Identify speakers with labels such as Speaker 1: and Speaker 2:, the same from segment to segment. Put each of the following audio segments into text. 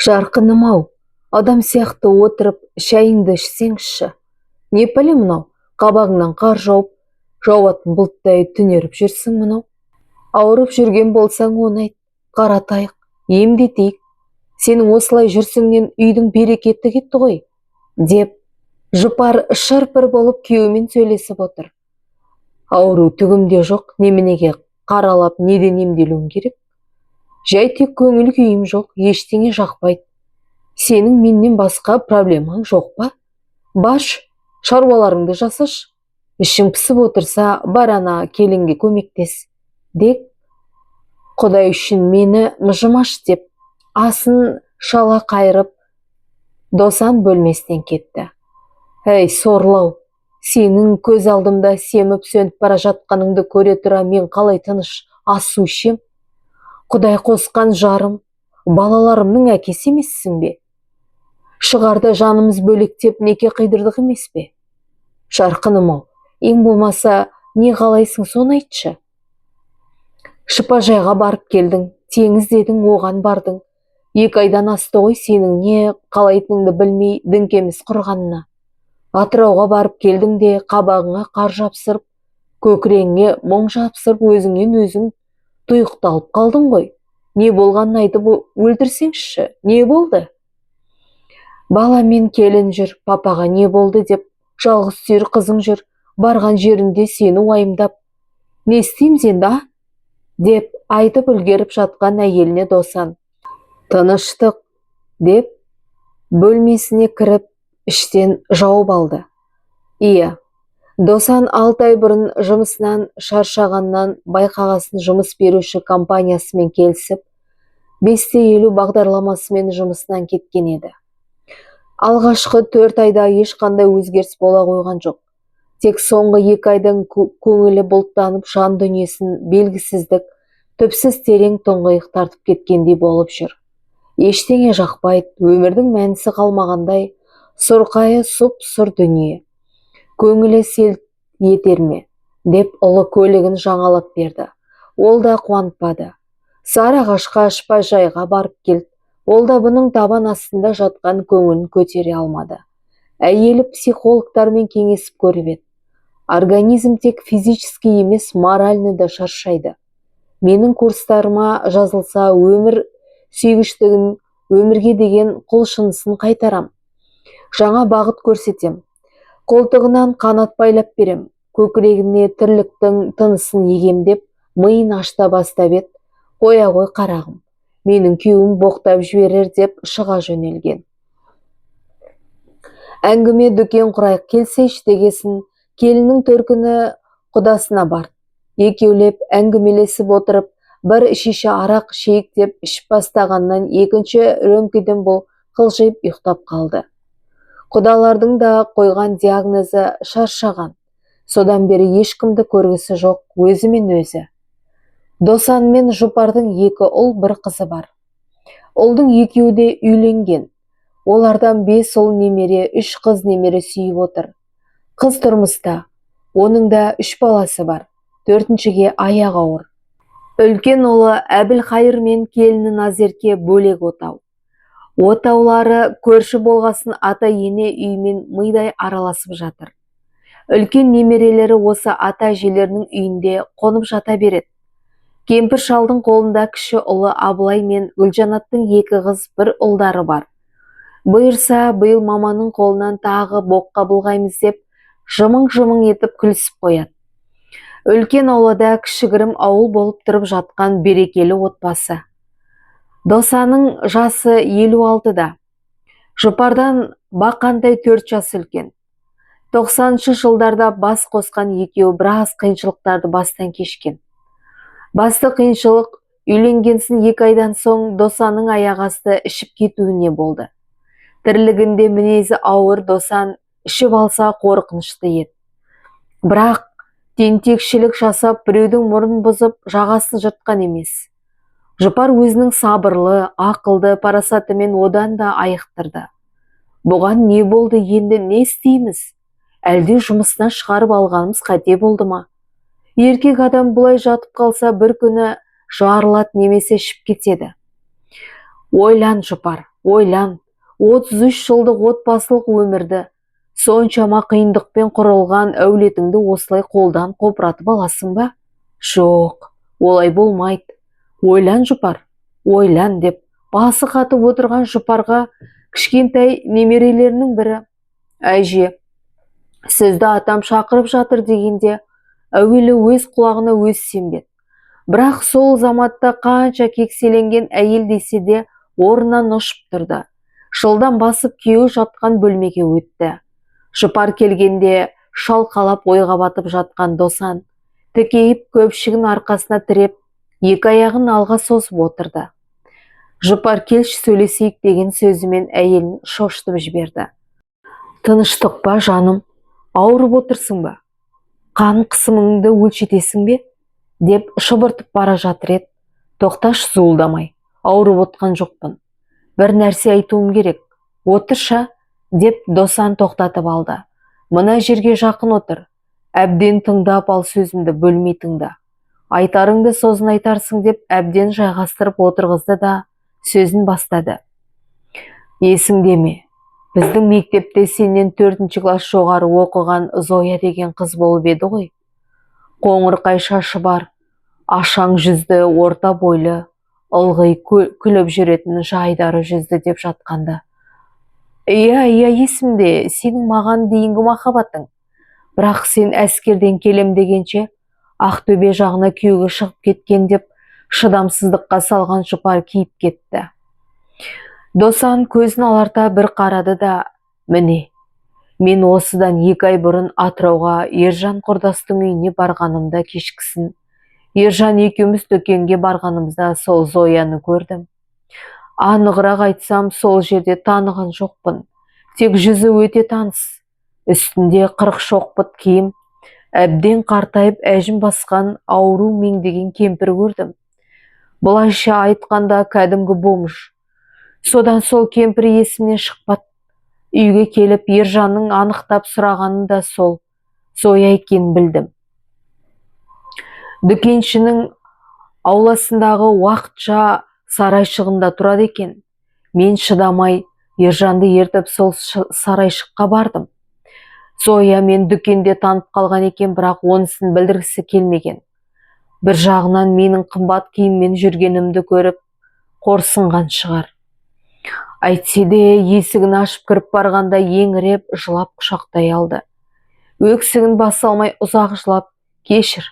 Speaker 1: Жарқыным-ау, адам сияқты отырып шайыңды ішсеңші. Не пәле мынау, қабағыңнан қар жауып, жауатын бұлттай түнеріп жүрсің мынау? Ауырып жүрген болсаң, оны айт, қаратайық, емдетейік. Сенің осылай жүрсіңнен үйдің берекеті кетті ғой, деп Жұпар шыр-пыр болып күйеуімен сөйлесіп отыр. Ауру түгімде жоқ, неменеге қаралап, неден емделуім керек? Жай тек көңіл күйім жоқ, ештеңе жақпайды. Сенің менен басқа проблемаң жоқ па? Баршы, шаруаларыңды жасашы. Ішің пісіп отырса, бар, ана келінге көмектес. Дек, құдай үшін мені мыжымаш, деп асын шала қайырып, Досан бөлмесінен кетті. Әй, сорлау, сенің көз алдымда семіп сөніп бара жатқаныңды көре тұра мен қалай тыныш ас су ішем? Құдай қосқан жарым, балаларымның әкесі емессің бе? Шығарда жанымыз бөлектеп неке қидырдық емес пе? Жарқыным-ау, ең болмаса не қалайсың, соны айтшы. Шипажайға барып келдің, теңіз дедің, оған бардың. 2 айдан асты ғой сенің не қалайтыныңды білмей діңкеміз құрғанына. Атырауға барып келдің де, қабағыңа қар жапсырып, көкірегіңе мұң жапсырып, өзіңнен өзің тұйықталып қалдың ғой. Не болғанын айтып өлтірсеңші, не болды? Бала мен келін жүр, папаға не болды деп, жалғыз сүйір қызың жүр, барған жерінде сені уайымдап. Не істейміз енді, а? Деп айтып үлгеріп жатқан әйеліне Досан: «Тыныштық», – деп бөлмесіне кіріп, іштен жауып алды. Иә, Досан 6 ай бұрын жұмысынан шаршағаннан байқағасын жұмыс беруші компаниясымен келісіп, 5:50 бағдарламасымен жұмысынан кеткен еді. Алғашқы 4 айда ешқандай өзгеріс бола қойған жоқ. Тек соңғы 2 айдан көңілі бұлттанып, жан дүниесін белгісіздік, түпсіз терең тұңғиық тартып кеткендей болып жүр. Ештеңе жақпайды, өмірдің мәнісі қалмағандай, сұрқайы сұп-сұр дүние. Көңілі селт етер ме деп ұлы көлігін жаңалап берді. Ол да қуантпады. Сарыағашқа шипажайға барып келді. Ол да бұның табан астында жатқан көңілін көтере алмады. Әйелі психологтармен кеңесіп көріп еді. Организм тек физически емес, морально да шаршайды. Менің курстарыма жазылса, өмір сүйгіштігін, өмірге деген құлшынысын қайтарам. Жаңа бағыт көрсетем. Қолтығынан қанат байлап берем. Көкірегіне тірліктің тынысын егем деп миын ашта бастап еді. Қоя ғой, қарағым, менің күйеуім боқтап жіберер деп шыға жөнелген. Әңгіме дүкен құрайық, келсейші дегесін, келіннің төркіні құдасына барды. Екеулеп әңгімелесіп отырып, бір шише арақ ішейік деп ішіп бастағаннан екінші рөмкеден бұл қылжиып ұйықтап қалды. Құдалардың да қойған диагнозы: шаршаған. Содан бері ешкімді көргісі жоқ, өзімен өзі. Досан мен Жұпардың екі ұл, бір қызы бар. Ұлдың екеуі де үйленген. Олардан бес ұл немере, үш қыз немере сүйіп отыр. Қыз тұрмыста, оның да үш баласы бар, төртіншіге аяғы ауыр. Үлкен ұлы Әбілхайыр мен келіні Назерке бөлек отау. Отаулары көрші болғасын, ата-ене үйімен мидай араласып жатыр. Үлкен немерелері осы ата әжелерінің үйінде қонып жата береді. Кемпір шалдың қолында кіші ұлы Абылай мен Гүлжанаттың екі қыз, бір ұлдары бар. Бұйырса, биыл маманың қолынан тағы боққа былғаймыз деп жымың-жымың етіп күлісіп қояды. Үлкен аулада кішігірім ауыл болып тұрып жатқан берекелі отбасы. Досанның жасы 56-да. Жұпардан бақандай 4 жас үлкен. 90-жылдарда бас қосқан екеуі біраз қиыншылықтарды бастан кешкен. Басты қиыншылық үйленгенсін 2 айдан соң Досанның аяқ асты ішіп кетуіне болды. Тірлігінде мінезі ауыр Досан ішіп алса, қорқынышты еді. Бірақ тентекшілік жасап, біреудің мұрнын бұзып, жағасын жыртқан емес. Жұпар өзінің сабырлы, ақылды парасатымен одан да айықтырды. Бұған не болды енді, не істейміз? Әлде жұмысынан шығарып алғанымыз қате болды ма? Еркек адам бұлай жатып қалса, бір күні жарылады немесе ішіп кетеді. Ойлан, Жұпар, Ойлан, 33 жылдық отбасылық өмірді, соншама қиындықпен құрылған әулетіңді осылай қолдан қопыратып аласың ба? Жоқ, олай болмайды. Ойлан, Жұпар, ойлан, деп басы қатып отырған Жұпарға кішкентай немерелерінің бірі: «Әже, сізді атам шақырып жатыр», – дегенде, әуелі өз құлағына өзі сенбеді. Бірақ сол заматта қанша кекселенген әйел десе де, орнынан ұшып тұрды. Жылдам басып, күйеуі жатқан бөлмеге өтті. Жұпар келгенде шалқалап ойға батып жатқан Досан тікейіп, көпшігін арқасына тіреп, екі аяғын алға созып отырды. «Жұпар, келші, сөйлесейік», – деген сөзімен әйелін шошытып жіберді. «Тыныштық па, жаным? Ауырып отырсың ба? Қан қысымыңды өлшетесің бе?» – деп шұбыртып бара жатыр еді: «Тоқташы, зуылдамай, ауырып отқан жоқпын. Бір нәрсе айтуым керек, отыршы», – деп Досан тоқтатып алды. «Мына жерге жақын отыр, әбден тыңдап ал, сөзімді бөлмей тыңда, айтарыңды сосын айтарсың», – деп әбден жайғастырып отырғызды да, сөзін бастады. «Есіңде ме, біздің мектепте сенен төртінші класс жоғары оқыған Зоя деген қыз болып еді ғой? Қоңырқай шашы бар, ашаң жүзді, орта бойлы, ылғи күліп жүретін, жайдары жүзді деп жатқанды». Иә, есімде. Сенің маған дейінгі махаббатың. Бірақ сен әскерден келем дегенше, Ақтөбе жағына күйеуге шығып кеткен, деп шыдамсыздыққа салған Жұпар кейіп кетті. Досан көзін аларта бір қарады да: «Міне, мен осыдан 2 ай бұрын Атырауға Ержан құрдастың үйіне барғанымда, кешкісін Ержан екеуміз дүкенге барғанымызда сол Зояны көрдім. Анығырақ айтсам, сол жерде таныған жоқпын, тек жүзі өте таныс. Үстінде қырық шоқпыт киім, әбден қартайып, әжім басқан, ауру меңдеген кемпір көрдім. Былайша айтқанда, кәдімгі бомж. Содан сол кемпір есімнен шықпады. Үйге келіп, Ержанның анықтап сұрағаны да сол Зоя екенін білдім. Дүкеншінің ауласындағы уақытша сарайшығында тұрады екен. Мен шыдамай, Ержанды ертіп, сол сарайшыққа бардым. Зоя мен дүкенде танып қалған екен, бірақ онысын білдіргісі келмеген. Бір жағынан менің қымбат киіммен жүргенімді көріп қорсынған шығар. Әйтсе де, есігін ашып кіріп барғанда, еңіреп жылап құшақтай алды. Өксігін баса алмай ұзақ жылап: «Кешір,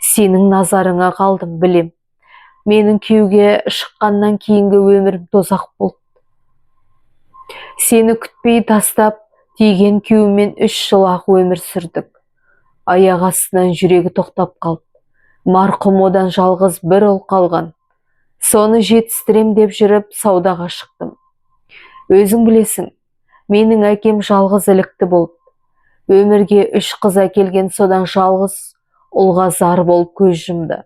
Speaker 1: сенің назарыңа қалдым, білем. Менің күйеуге шыққаннан кейінгі өмірім тозақ болды. Сені күтпей тастап тиген күйеуіммен 3 жыл ақ өмір сүрдік. Аяқ астынан жүрегі тоқтап қалды марқұм. Одан жалғыз бір ұл қалған. Соны жетістірем деп жүріп, саудаға шықтым. Өзің білесің, менің әкем жалғыз ілікті болды. Өмірге үш қыз әкелген, содан жалғыз ұлға зар болып көз жұмды.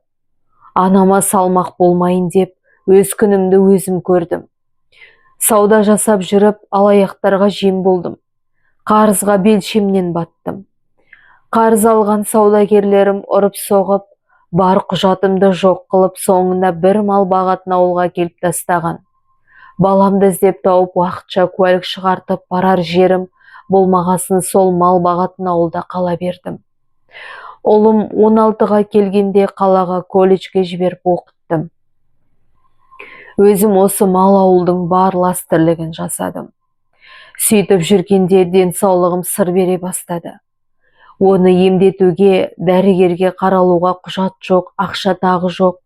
Speaker 1: Анама салмақ болмайын деп, өз күнімді өзім көрдім. Сауда жасап жүріп, алаяқтарға жем болдым, қарызға белшемнен баттым. Қарыз алған саудагерлерім ұрып соғып, бар құжатымды жоқ қылып, соңында бір мал бағатын ауылға келіп тастаған. Баламды іздеп тауып, уақытша куәлік шығартып, барар жерім болмағасын, сол мал бағатын ауылда қала бердім. Ұлым 16-ға келгенде қалаға колледжге жіберіп оқыттым. Өзім осы мал ауылдың бар лас тірлігін жасадым. Сөйтіп жүргенде денсаулығым сыр бере бастады. Оны емдетуге, дәрігерге қаралуға құжат жоқ, ақша тағы жоқ.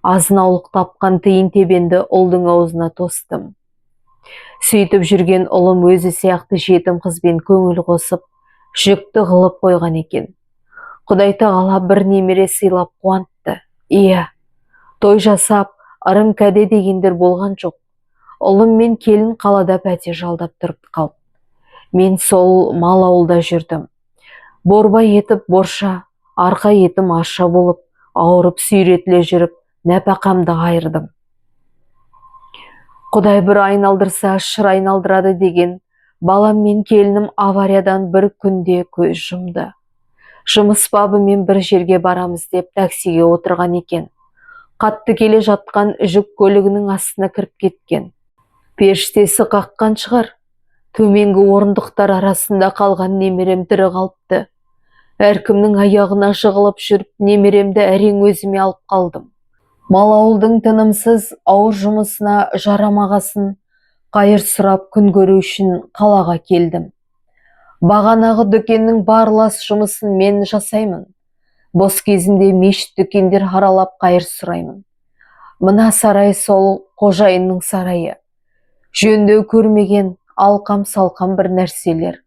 Speaker 1: Азын-аулық тапқан тиын-тебенді ұлдың аузына тостым. Сөйтіп жүрген ұлым өзі сияқты жетім қызбен көңіл қосып, жүкті қылып қойған екен. Құдай тағала бір немере сыйлап қуантты. Иә, той жасап, ырым кәде дегендер болған жоқ. Ұлым мен келін қалада пәтер жалдап тұрып қалды. Мен сол мал ауылда жүрдім. Борбай етіп борша, арқа етім арша болып, ауырып, сүйретіле жүріп, нәпақамды айырдым. Құдай бір айналдырса, шыр айналдырады деген, балам мен келінім авариядан бір күнде көз жұмды. Жұмыс бабымен бір жерге барамыз деп таксиге отырған екен. Қатты келе жатқан жүк көлігінің астына кіріп кеткен. Періштесі қаққан шығар. Төменгі орындықтар арасында қалған немерем тірі қалыпты. Әркімнің аяғына жығылып жүріп, немеремді әрең өзіме алып қалдым. Мал ауылдың тынымсыз ауыр жұмысына жарамағасын, қайыр сұрап күн көру үшін қалаға келдім. Бағанағы дүкеннің барлас жұмысын мен жасаймын. Бос кезімде мешіт, дүкендер аралап қайыр сұраймын. Мына сарай сол қожайынның сарайы. Жөндеу көрмеген алқам-салқам бір нәрселер.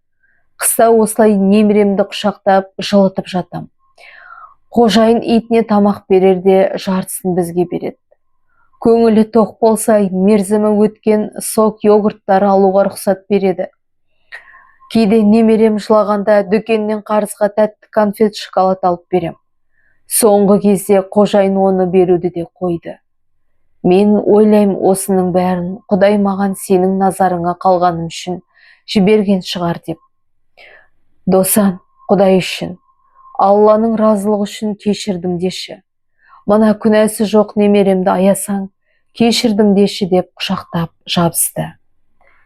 Speaker 1: Қыста осылай немеремді құшақтап, жылытып жатам. Қожайын итіне тамақ берерде жартысын бізге береді. Көңілі тоқ болса, мерзімі өткен сок, йогурттар алуға рұқсат береді. Кейде немерем жылағанда дүкеннен қарызға тәтті, конфет, шоколад алып берем. Соңғы кезде қожайын оны беруді де қойды. Мен ойлаймын, осының бәрін Құдай маған сенің назарыңа қалғаным үшін жіберген шығар деп. Досан, Құдай үшін, Алланың разылығы үшін кешірдім деші. Мына күнәсі жоқ немеремді аясаң, кешірдім деші, деп құшақтап жабысты.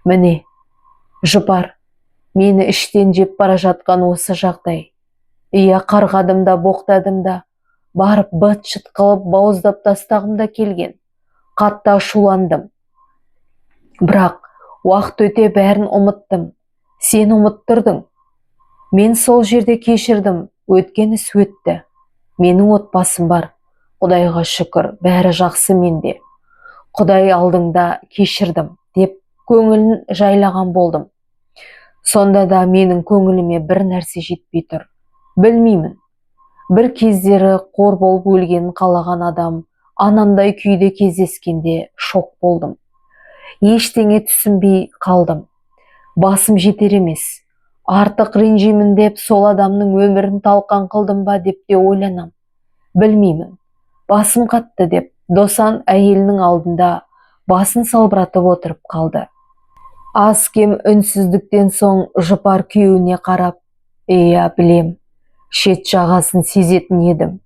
Speaker 1: Міне, Жұпар, мені іштен жеп бара жатқан осы жағдай. Иә, қарғадым да, боқтадым да, барып быт-шыт қылып бауыздап тастағым да келген. Қатты ашуландым. Бірақ уақыт өте бәрін ұмыттым. Сен ұмыттырдың. Мен сол жерде кешірдім. Өткен іс өтті. Менің отбасым бар, Құдайға шүкір, бәрі жақсы менде. Құдай алдыңда кешірдім деп көңілін жайлаған болдым. Сонда да менің көңіліме бір нәрсе жетпей тұр. Білмеймін. Бір кездері қор болып өлгенін қалаған адам анандай күйде кездескенде шок болдым. Ештеңе түсінбей қалдым. Басым жетер емес. Артық ренжимін деп сол адамның өмірін талқан қылдым ба деп те ойланам. Білмеймін. Басым қатты, деп Досан әйелінің алдында басын салбыратып отырып қалды. Аз кем үнсіздіктен соң Жұпар күйеуіне қарап: «Иә, білем, шет жағасын сезетін едім.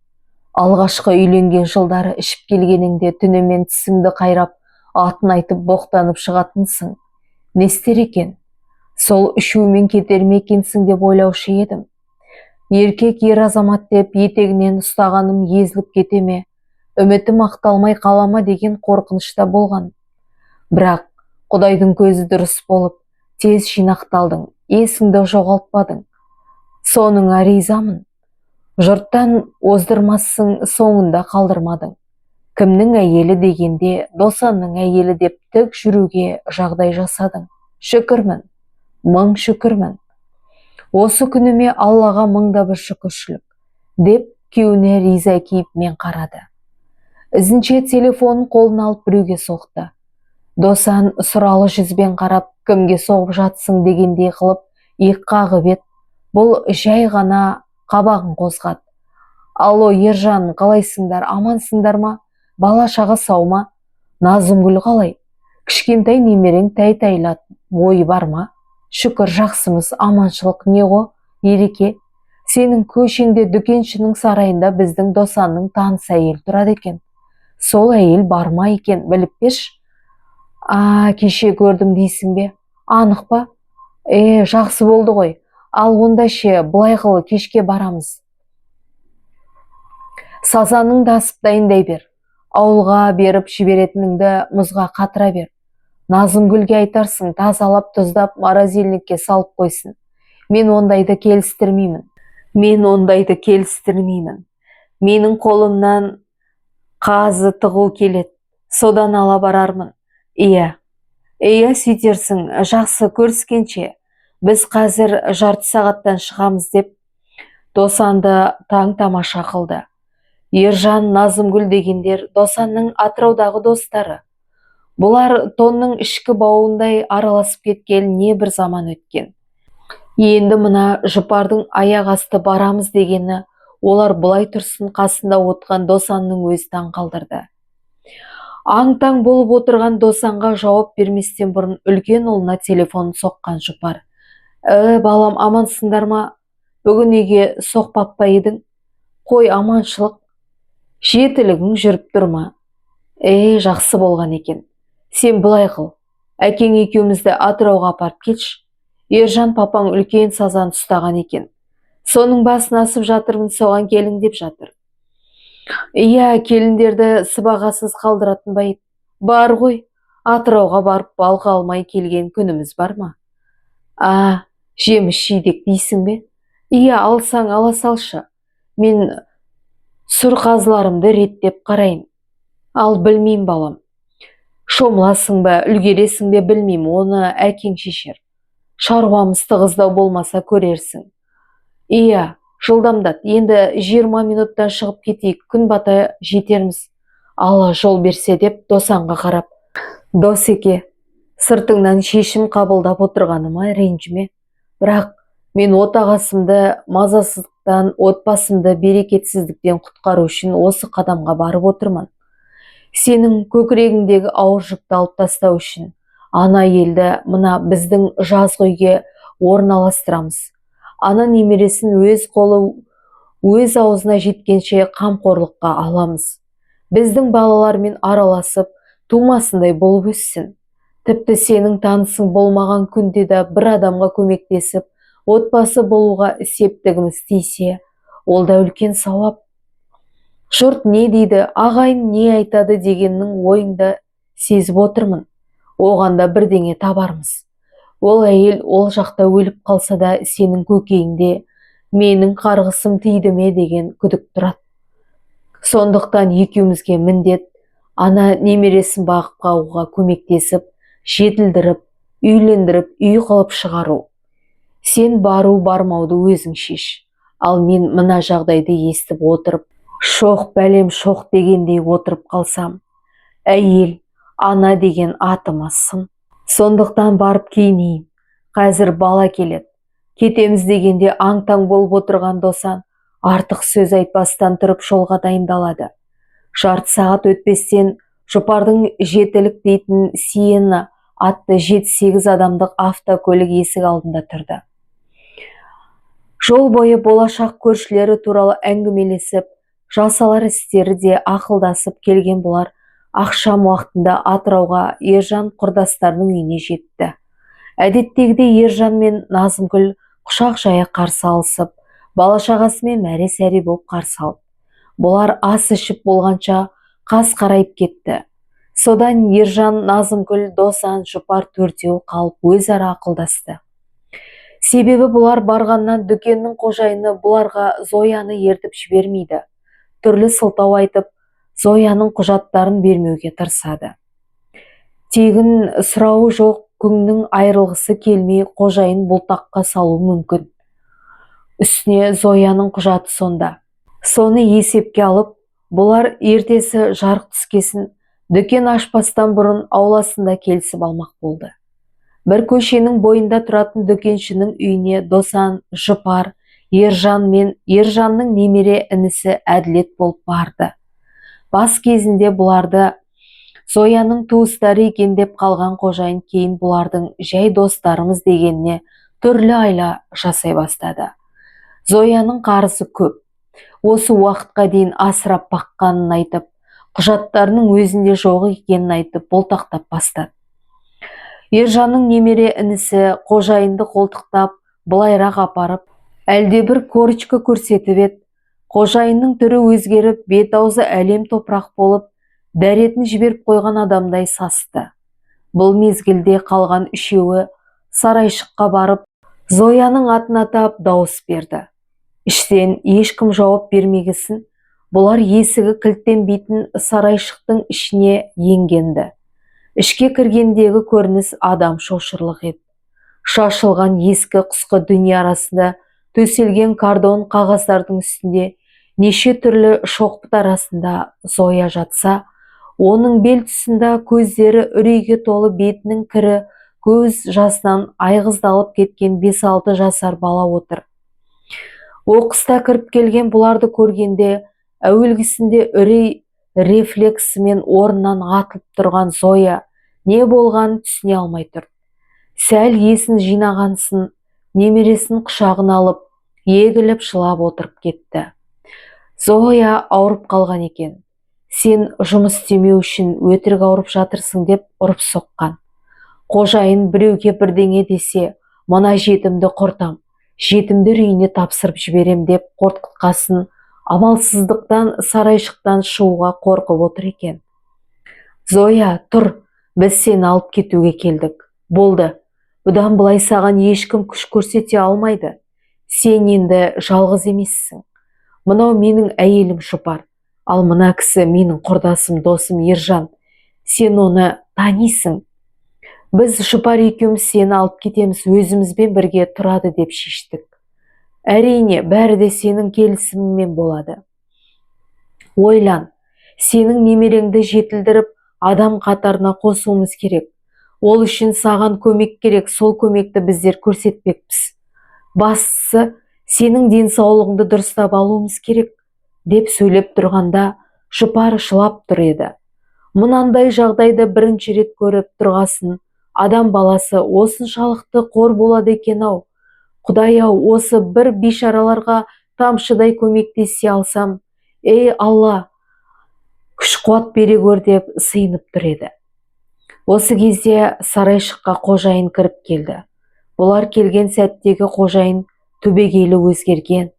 Speaker 1: Алғашқы үйленген жылдары ішіп келгеніңде түнімен тісіңді қайрап, атын айтып боқтанып шығатынсың. Не істер екен, сол үшеуімен кетер ме екенсің деп ойлаушы едім. Еркек, ер азамат деп етегінен ұстағаным езіліп кете ме, үмітім ақталмай қала ма деген қорқынышта болған. Бірақ Құдайдың көзі дұрыс болып, тез жинақталдың, есіңді жоғалтпадың. Соныңа ризамын. Жұрттан оздырмассың, соңында қалдырмадың. Кімнің әйелі дегенде, Досанның әйелі деп тік жүруге жағдай жасадың. Шүкірмін, мың шүкірмін. Осы күніме Аллаға мың да бір шүкіршілік», – деп күйеуіне риза кейіпмен қарады. Ізінше телефонын қолына алып, біреуге соқты. Досан сұраулы жүзбен қарап, кімге соғып жатсың дегендей қылып иық қағып еді, бұл жай ғана қабағын қозғады. «Алло, Ержан, қалайсыңдар, амансыңдар ма? Бала шаға сау ма? Назымгүл қалай? Кішкентай немерең тәй тәйлат ойы бар ма?» «Шүкір, жақсымыз, аманшылық. Не ғой, Ереке, сенің көшеңде дүкеншінің сарайында біздің Досанның таныс әйел тұрады екен. Сол әйел бар ма екен, біліп берші». «А, кеше көрдім дейсің бе? Анық па? Е, жақсы болды ғой. Ал онда ше, былай қыл, кешке барамыз. Сазаныңды асып дайындай бер. Ауылға беріп жіберетініңді мұзға қатыра бер. Назымгүлге айтарсың, тазалап, тұздап, морозильникке салып қойсын. Мен ондайды келістірмеймін. Мен ондайды келістірмеймін. Менің қолымнан қазы тығу келеді. Содан ала барармын». Иә, сөйтерсің. Жақсы, көріскенше. Біз қазір жарты сағаттан шығамыз», – деп Досанды таң тамаша қылды. Ержан, Назымгүл дегендер Досанның Атыраудағы достары. Бұлар тонның ішкі бауындай араласып кеткелі не бір заман өткен. Енді мына Жұпардың аяқ асты барамыз дегені олар былай тұрсын, қасында отырған Досанның өзі таң қалдырды. Аң-таң болып отырған Досанға жауап берместен бұрын үлкен ұлына телефонын соққан Жұпар: «Ә, балам, амансыңдар ма? Бүгін үйге соқпап па едің? Қой, аманшылық. Жетілігің жүріп тұр ма? Е, жақсы болған екен. Сен былай қыл. Әкең екеумізді Атырауға апарып келші. Ержан папаң үлкен сазан ұстаған екен. Соның басын асып жатырмын, соған келің деп жатыр. Иә, келіндерді сыбағасыз қалдыратын ба еді? Бар ғой, Атырауға барып балық алмай келген күніміз бар ма? А, жеміс жидек дейсің бе? Иә, алсаң ала салшы. Мен сұр қазыларымды реттеп қарайын. Ал білмеймін, балам. Шомыласың ба, үлгересің бе, білмеймін, оны әкең шешер. Шаруамыз тығыздау болмаса көрерсің. Иә, жылдамдат, енді 20 минуттан шығып кетейік, күн бата жетерміз. Алла жол берсе, деп Досанға қарап. Досеке, сыртыңнан шешім қабылдап отырғаныма ренжіме. Бірақ мен отағасымды мазасыздықтан, отбасымды берекетсіздіктен құтқару үшін осы қадамға барып отырмын. Сенің көкірегіңдегі ауыр жүкті алып тастау үшін ана әйелді мына біздің жазғы үйге орналастырамыз. Ана немересін өз қолы өз аузына жеткенше қамқорлыққа аламыз. Біздің балалармен араласып, тумасындай болып өссін. Тіпті сенің танысың болмаған күнде де бір адамға көмектесіп, отбасы болуға септігіміз тисе, ол да үлкен сауап. Жұрт не дейді, ағайын не айтады дегеннің ойыңда сезіп отырмын. Оған да бірдеңе табармыз. Ол әйел ол жақта өліп қалса да, сенің көкейіңде менің қарғысым тиді ме деген күдік тұрады. Сондықтан екеумізге міндет ана немересін бағып қағуға көмектесіп, жетілдіріп, үйлендіріп, үй қылып шығару. Сен бару бармауды өзің шеш. Ал мен мына жағдайды естіп отырып, шоқ бәлем шоқ дегендей отырып қалсам, әйел, ана деген атыма сын. Сондықтан барып киінейін. Қазір бала келеді. Кетеміз дегенде аң-таң болып отырған Досан артық сөз айтпастан тұрып жолға дайындалады. Жарты сағат өтпестен Жұпардың жетілік дейтін Сиена атты 7-8 адамдық автокөлік есік алдында тұрды. Жол бойы болашақ көршілері туралы әңгімелесіп, жасалар істері де ақылдасып келген бұлар ақшам уақытында Атырауға, Ержан құрдастарының үйіне жетті. Әдеттегідей Ержан мен Назымгүл құшақ жая қарсы алысып, бала-шағасымен мәре-сәре болып қарсы алды. Бұлар ас ішіп болғанша қас қарайып кетті. Содан Ержан, Назымгүл, Досан, Жұпар төртеуі қалып өзара ақылдасты. Себебі бұлар барғаннан дүкеннің қожайыны бұларға Зояны ертіп жібермейді. Түрлі сылтау айтып, Зояның құжаттарын бермеуге тырысады. Тегін сұрауы жоқ күңнің айырылғысы келмей, қожайын бұлтаққа салуы мүмкін. Үстіне Зояның құжаты сонда. Соны есепке алып, бұлар ертесі жарық түскесін дүкен ашпастан бұрын ауласында келісіп алмақ болды. Бір көшенің бойында тұратын дүкеншінің үйіне Досан, Жұпар, Ержан мен Ержанның немере інісі Әділет болып барды. Бас кезінде бұларды Зояның туыстары екен деп қалған қожайын кейін бұлардың жай достарымыз дегеніне түрлі айла жасай бастады. Зояның қарызы көп. Осы уақытқа дейін асырап баққанын айтып, құжаттарының өзінде жоқ екенін айтып бұлтақтап бастады. Ержанның немере інісі қожайынды қолтықтап былайырақ апарып, әлдебір корочка көрсетіп еді, қожайынның түрі өзгеріп, бет аузы әлем топырақ болып, дәретін жіберіп қойған адамдай састы. Бұл мезгілде қалған үшеуі сарайшыққа барып, Зояның атын атап дауыс берді. Іштен ешкім жауап бермегесін, бұлар есігі кілттенбейтін сарайшықтың ішіне енгенді. Ішке кіргендегі көрініс адам шошырлық еді. Шашылған ескі құсқы дүние арасында төселген картон қағаздардың үстінде неше түрлі шоқпыт арасында Зоя жатса, оның бел тұсында көздері үрейге толы, бетінің кірі көз жасынан айғыздалып кеткен 5-6 жасар бала отыр. Оқыста кіріп келген бұларды көргенде әуелгісінде үрей рефлексімен орнынан атылып тұрған Зоя не болғанын түсіне алмай тұр. Сәл есін жинағансын немересін құшағына алып, егіліп жылап отырып кетті. Зоя ауырып қалған екен. Сен жұмыс істемеу үшін өтірік ауырып жатырсың деп ұрып соққан. Қожайын біреуге бірдеңе десе, мына жетімді құртам, жетімдер үйіне тапсырып жіберем деп қорқытқасын, амалсыздықтан сарайшықтан шығуға қорқып отыр екен. Зоя, тұр, біз сені алып кетуге келдік. Болды, бұдан былай саған ешкім күш көрсете алмайды. Сен енді жалғыз емессің. Мынау менің әйелім Жұпар, ал мына кісі менің құрдасым, досым Ержан. Сен оны танисың. Біз Жұпар екеуміз сені алып кетеміз, өзімізбен бірге тұрады деп шештік. Әрине, бәрі де сенің келісіміңмен болады. Ойлан, сенің немереңді жетілдіріп, адам қатарына қосуымыз керек. Ол үшін саған көмек керек, сол көмекті біздер көрсетпекпіз. Бастысы, сенің денсаулығыңды дұрыстап алуымыз керек, деп сөйлеп тұрғанда Жұпар жылап тұр еді. Мынандай жағдайды бірінші рет көріп тұрғасын, адам баласы осыншалықты қор болады екен-ау. Құдай-ау, осы бір бейшараларға тамшыдай көмектесе алсам, ей Алла, күш-қуат бере көр деп сыйынып тұр еді. Осы кезде сарайшыққа қожайын кіріп келді. Бұлар келген сәттегі қожайын түбегейлі өзгерген.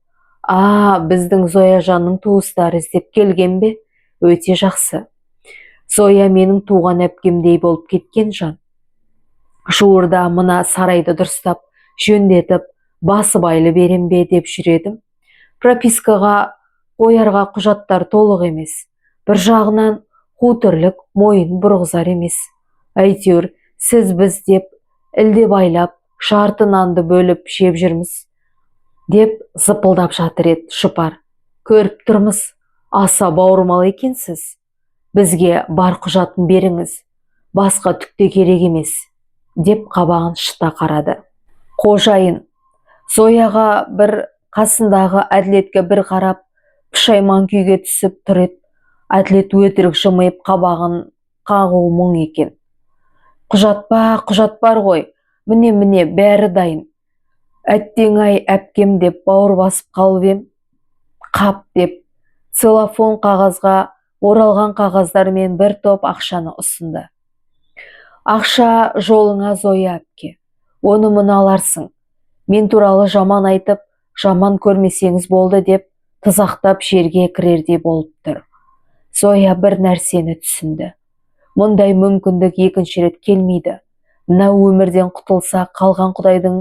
Speaker 1: А, біздің Зояжанның туыстары іздеп келген бе? Өте жақсы. Зоя менің туған әпкемдей болып кеткен жан. Жуырда мына сарайды дұрыстап жөндетіп, басыбайлы берем бе деп жүр. Пропискаға қоярға құжаттар толық емес. Бір жағынан қу тірлік мойын бұрғызар емес. Әйтеуір сіз біз деп ілде байлап, жарты нанды бөліп жеп жүрміз, деп зыпылдап жатыр еді Жұпар. Көріп тұрмыз, аса бауырмал екенсіз. Бізге бар құжатын беріңіз, басқа түк те керек емес, деп қабағын шыта қарады. Қожайын Зояға бір, қасындағы Әділетке бір қарап, пұшайман күйге түсіп тұр еді. Әділет өтірік жымиып, қабағын қағу мұң екен. Құжат па, құжат бар ғой, міне, міне, бәрі дайын. Әттең-ай, әпкем деп бауыр басып қалып ем, қап, деп целлофан қағазға оралған қағаздармен бір топ ақшаны ұсынды. Ақша жолыңа, Зоя әпке, оны мұны аларсың. Мен туралы жаман айтып, жаман көрмесеңіз болды, деп тызақтап жерге кірердей болып тұр. Зоя бір нәрсені түсінді. Мұндай мүмкіндік екінші рет келмейді. Мына өмірден құтылса, қалған құдайдың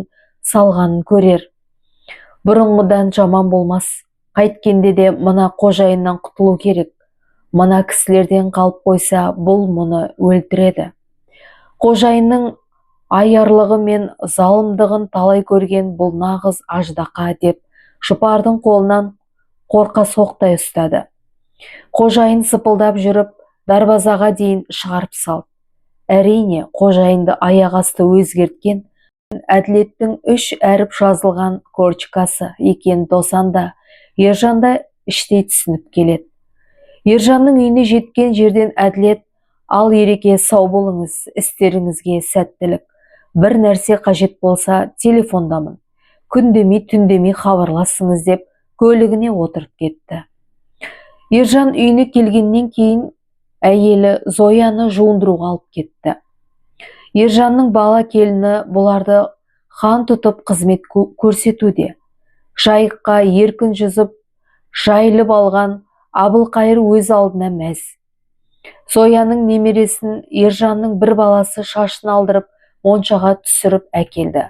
Speaker 1: салғанын көрер. Бұрынғыдан жаман болмас. Қайткенде де мына қожайыннан құтылу керек. Мына кісілерден қалып қойса, бұл мұны өлтіреді. Қожайынның аярлығы мен залымдығын талай көрген бұл нағыз аждақа, деп Жұпардың қолынан қорқа соқтай ұстады. Қожайын сыпылдап жүріп, дарбазаға дейін шығарып салды. Әрине, қожайынды аяқ асты өзгерткен Әділеттің үш әріп жазылған корочкасы екенін Досан да, Ержан да іштей түсініп келеді. Ержанның үйіне жеткен жерден Әділет: «Ал, Ереке, сау болыңыз, істеріңізге сәттілік. Бір нәрсе қажет болса, телефондамын, күн демей, түн демей хабарласыңыз», – деп көлігіне отырып кетті. Ержан үйіне келгеннен кейін әйелі Зояны жуындыруға алып кетті. Ержанның бала келіні бұларды хан тұтып қызмет көрсетуде. Жайыққа еркін жүзіп жайылып алған Абылқайыр өз алдына мәз. Зояның немересін Ержанның бір баласы шашын алдырып, моншаға түсіріп әкелді.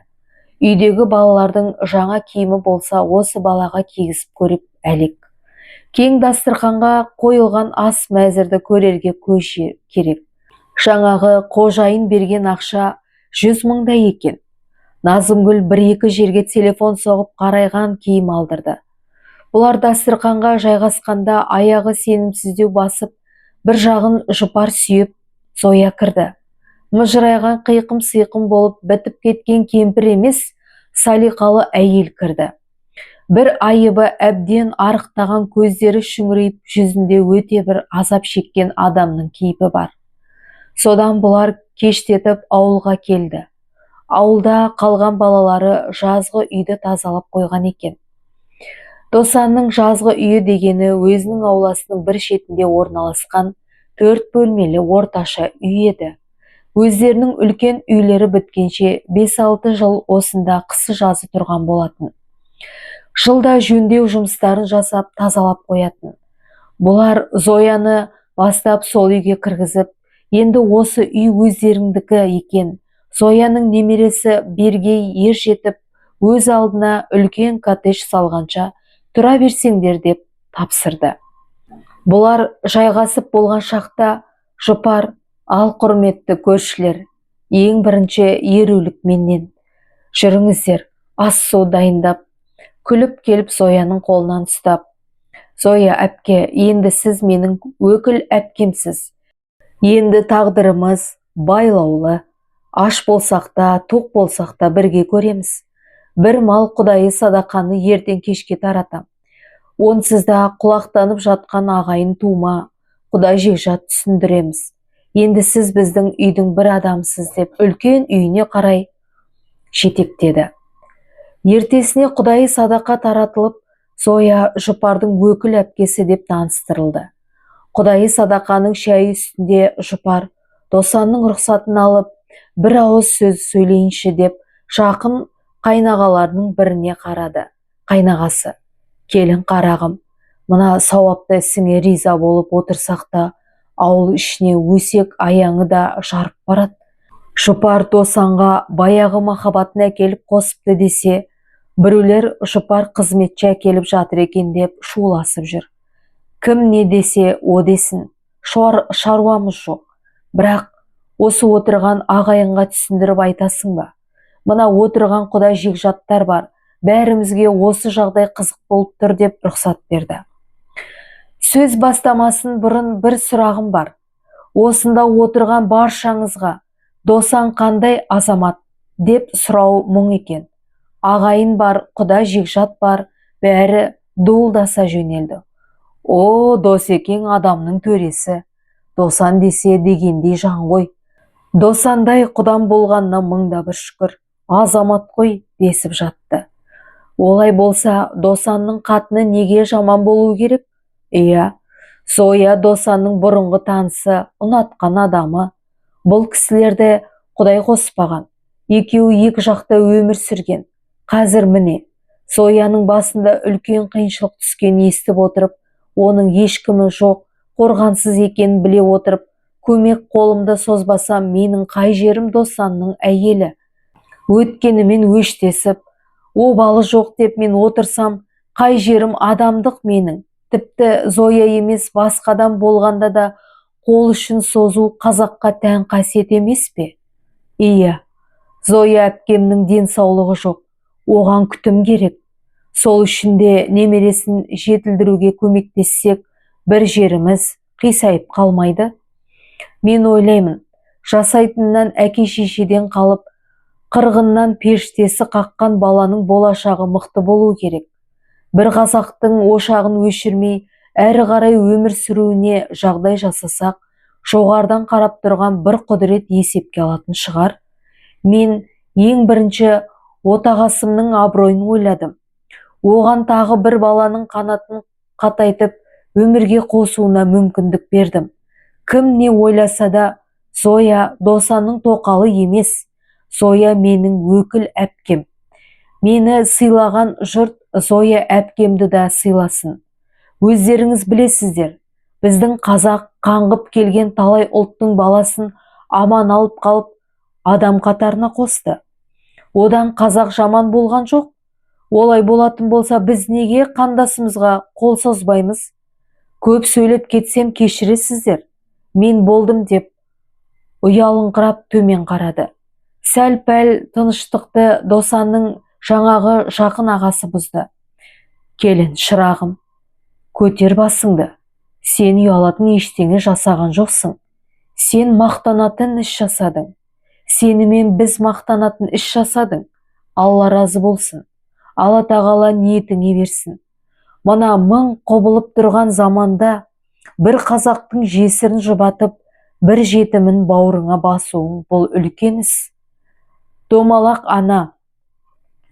Speaker 1: Үйдегі балалардың жаңа киімі болса, осы балаға кигізіп көріп әлек. Кең дастарханға қойылған ас мәзірді көрерге көз керек. Жаңағы қожайын берген ақша 100 мыңдай екен. Назымгүл бір-екі жерге телефон соғып, қарайған киім алдырды. Бұлар дастарханға жайғасқанда аяғы сенімсіздеу басып, бір жағын Жұпар сүйеп, Зоя кірді. Мыжырайған, қиқым-сиқым болып бітіп кеткен кемпір емес, салиқалы әйел кірді. Бір айыбы, әбден арықтаған, көздері шүңірейіп, жүзінде өте бір азап шеккен адамның кейпі бар. Содан бұлар кештетіп ауылға келді. Ауылда қалған балалары жазғы үйді тазалап қойған екен. Досанның жазғы үйі дегені өзінің ауласының бір шетінде орналасқан төрт бөлмелі орташа үй еді. Өздерінің үлкен үйлері біткенше 5-6 жыл осында қысы-жазы тұрған болатын. Жылда жөндеу жұмыстарын жасап, тазалап қоятын. Бұлар Зояны бастап сол үйге кіргізіп, енді осы үй өздеріңдікі екен. Зояның немересі Бергей ер жетіп, өз алдына үлкен коттедж салғанша тұра берсеңдер деп тапсырды. Бұлар жайғасып болған шақта Жұпар: «Ал, құрметті көршілер, ең бірінші ерулік менен. Жүріңіздер, ас су дайындап». Күліп келіп Зояның қолынан ұстап: «Зоя әпке, енді сіз менің өкіл әпкемсіз. Енді тағдырымыз байлаулы. Аш болсақ та, тоқ болсақ та бірге көреміз. Бір мал құдайы садақаны ертең кешке таратам. Онсыз да құлақтанып жатқан ағайын тума, құда жекжат түсіндіреміз. Енді сіз біздің үйдің бір адамысыз», – деп үлкен үйіне қарай жетектеді. Ертесіне құдайы садақа таратылып, Зоя Жұпардың өкіл әпкесі деп таныстырылды. Құдайы садақаның шәйі үстінде Жұпар Досанның рұқсатын алып, бір ауыз сөз сөйлейінші деп жақын қайнағаларының біріне қарады. Қайнағасы: «Келін, қарағым, мына сауапты ісіңе риза болып отырсақ та, ауыл ішіне өсек аяңы да жарып барады. Жұпар Досанға баяғы махаббатын әкеліп қосыпты десе, біреулер Жұпар қызметші әкеліп жатыр екен деп шуласып жүр. Кім не десе о десін, шаруамыз жоқ. Бірақ осы отырған ағайынға түсіндіріп айтасың ба? Мына отырған құда жекжаттар бар, бәрімізге осы жағдай қызық болып тұр», – деп рұқсат берді. «Сөз бастамасын бұрын бір сұрағым бар. Осында отырған баршаңызға Досан қандай азамат деп сұрау мұң екен». Ағайын бар, құда жекжат бар, бәрі дуылдаса жөнелді: «О, Досекең адамның төресі, Досан десе дегендей жан ғой, Досандай құдам болғанына мың да бір шүкір, азамат қой», – десіп жатты. «Олай болса, Досанның қатыны неге жаман болуы керек?» «Иә, Зоя Досанның бұрынғы танысы, ұнатқан адамы. Бұл кісілерді Құдай қоспаған. Екеуі екі жақта өмір сүрген. Қазір міне, Зояның басында үлкен қиыншылық түскенін естіп отырып, оның ешкімі жоқ, қорғансыз екенін біле отырып, көмек қолымды созбасам, менің қай жерім Досанның әйелі? Өткенімен өштесіп, обалы жоқ деп мен отырсам, қай жерім адамдық менің? Тіпті Зоя емес, басқа адам болғанда да қол ұшын созу қазаққа тән қасиет емес пе? Иә, Зоя әпкемнің денсаулығы жоқ, оған күтім керек. Сол үшін де немересін жетілдіруге көмектессек, бір жеріміз қисайып қалмайды. Мен ойлаймын, жасайтыннан әке шешеден қалып, қырғыннан періштесі қаққан баланың болашағы мықты болу керек. Бір қазақтың ошағын өшірмей, әрі қарай өмір сүруіне жағдай жасасақ, жоғарыдан қарап тұрған бір құдірет есепке алатын шығар. Мен ең бірінші отағасымның абыройын ойладым. Оған тағы бір баланың қанатын қатайтып, өмірге қосуына мүмкіндік бердім. Кім не ойласа да, Зоя Досанның тоқалы емес. Зоя менің өкіл әпкем. Мені сыйлаған жұрт Зоя әпкемді да сыйласын. Өздеріңіз білесіздер, біздің қазақ қаңғып келген талай ұлттың баласын аман алып қалып, адам қатарына қосты. Одан қазақ жаман болған жоқ. Олай болатын болса, біз неге қандасымызға қол созбаймыз? Көп сөйлеп кетсем, кешіресіздер. Мен болдым», – деп ұялыңқырап төмен қарады. Сәл пәл тыныштықты Досанның жаңағы жақын ағасы бұзды: «Келін, шырағым, көтер басыңды. Сен ұялатын ештеңе жасаған жоқсың. Сен мақтанатын іс жасадың. Сенімен біз мақтанатын іс жасадың. Алла разы болсын. Алла тағала ниетіңе берсін. Мына мың құбылып тұрған заманда бір қазақтың жесірін жұбатып, бір жетімін бауырыңа басуың – бұл үлкен іс. Домалақ ана,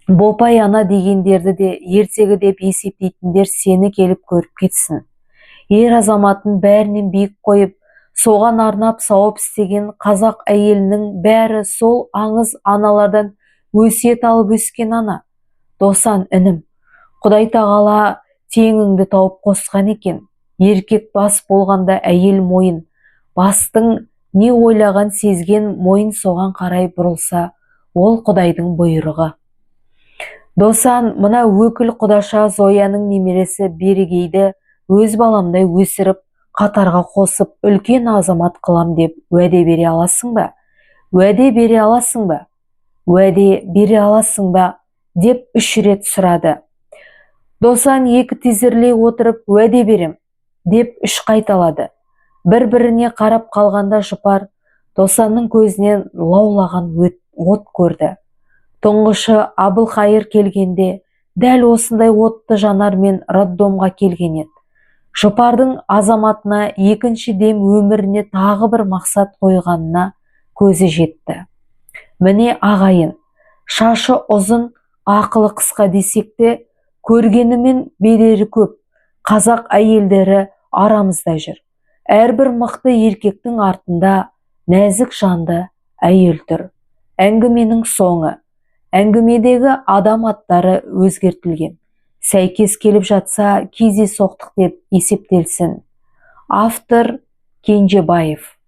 Speaker 1: Бопай ана дегендерді де ертегі деп есептейтіндер сені келіп көріп кетсін. Ер азаматын бәрінен биік қойып, Соған арнап сауап істеген қазақ әйелінің бәрі сол аңыз аналардан өсиет алып өскен ана. Досан інім, Құдай тағала теңіңді тауып қосқан екен. Еркек бас болғанда, әйел мойын. Бастың не ойлаған сезген, мойын соған қарай бұрылса, ол Құдайдың бұйрығы. Досан, мына өкіл құдаша Зояның немересі Берегейді өз баламдай өсіріп, қатарға қосып, үлкен азамат қылам деп уәде бере аласың ба? Уәде бере аласың ба? Уәде бере аласың ба? Деп үш рет сұрады. Досан екі тізерлей отырып, «Уәде берем», – деп үш қайталады. Бір біріне қарап қалғанда, Жұпар Досанның көзінен лаулаған от көрді. Тұңғышы Абылқайыр келгенде дәл осындай отты жанармен роддомға келген еді. Жұпардың азаматына екінші дем, өміріне тағы бір мақсат қойғанына көзі жетті. Міне, ағайын, шашы ұзын, ақылы қысқа десек те, көргенімен берері көп қазақ әйелдері арамызда жүр. Әрбір мықты еркектің артында нәзік жанды әйел тұр. Әңгіменің соңы. Әңгімедегі адам аттары өзгертілген. Сәйкес келіп жатса, кездейсоқтық деп есептелсін. Автор Кенжебаев.